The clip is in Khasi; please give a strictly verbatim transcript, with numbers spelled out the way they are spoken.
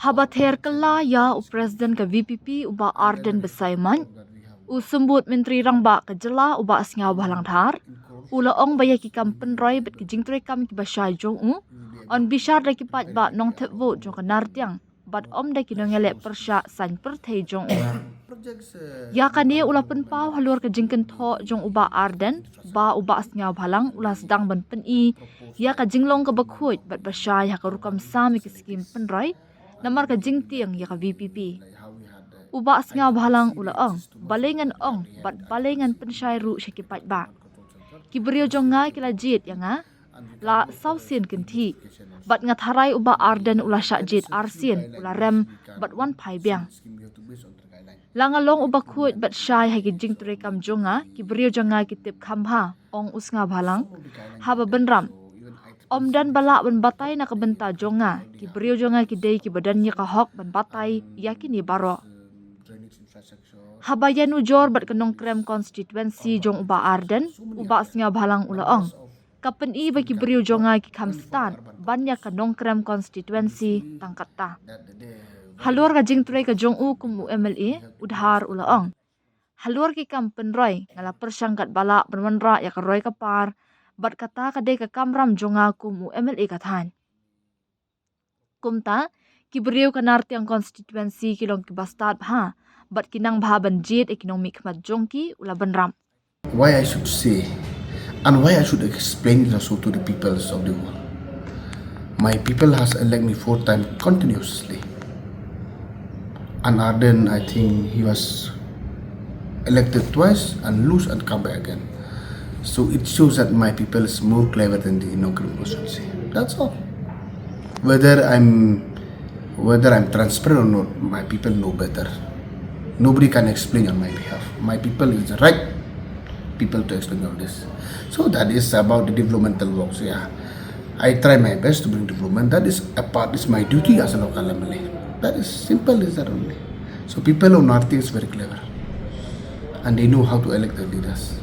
Haba ther kylla ïa u President ka VPP u Bah Ardent Basaiawmoit, u Symbud Myntri Rangbah ka jylla u Bah Sniawbhalang Dhar u la ong ba ïa ki kam pynroi bad ki jingtrei kam kiba shai jong u yn bishar da ki paidbah nongthep vote jong ka Nartiang bad ym da ki nongïaleh pyrshah saiñ pyrthei jong u. Ïa kane u la pynpaw halor ka jingkynthoh jong u Bah Ardent ba u Bah Sniawbhalang u la sdang ban pyni ïa ka jinglong kaba khuid bad ba shai ha ka rukom sam ïa ki skim pynroi namar ka jingtieng ïa ka VPP. U Bah Sniawbhalang u la ong, balei ngan ong bad balei ngan pynshai ruh sha ki paidbah. Ki briew jong nga ki la jied ïa nga la saw sien kynthih bad nga tharai u Bah Ardent u la shah jied ar sien, u la rem bad wan phai biang. La nga long uba khuid bad shai ha ki jingtrei kam jong nga, ki briew jong nga ki tip kham bha, ong u Sniawbhalang haba bynrap. Ym don ba lah ban batai na ka bynta jong nga, ki briew jong nga ki dei kiba don ïa ka hok ban batai ïa kine baroh. Haba ïanujor bad ka Nongkrem constituency jong u Bah Ardent, u Bah Sniawbhalang u la ong, ka pyni ba ki briew jong nga ki kham stad ban ïa ka Nongkrem constituency tang katta. Halor ka jingtrei ka jong u kum u MLA, u Dhar u la ong, halor ki kam pynroi nga la pyrshang katba lah ban wanrah ïa ka roi ka par bad kata ka dei ka kamram jong nga kum u MLA ka thaiñ. Kumta, ki briew ka Nartiang constituency ki long kiba stad bha bad ki nang bha ban jied ïa ki nongmihkhmat jong ki, u la bynrap. Why I should say and why I should explain it also to the peoples of the world. My people has elected me four times continuously. And Ardent, I think he was elected twice and lose and come back again. So it shows that my people is more clever than the Nongkrem constituency. That's all. Whether I'm whether I'm transparent or not, my people know better. Nobody can explain on my behalf. My people is the right people to explain all this. So that is about the developmental works. Yeah, I try my best to bring development. That is a part is my duty as a local MLA. That is simple as that only. So people of Nartiang is very clever, and they know how to elect their leaders.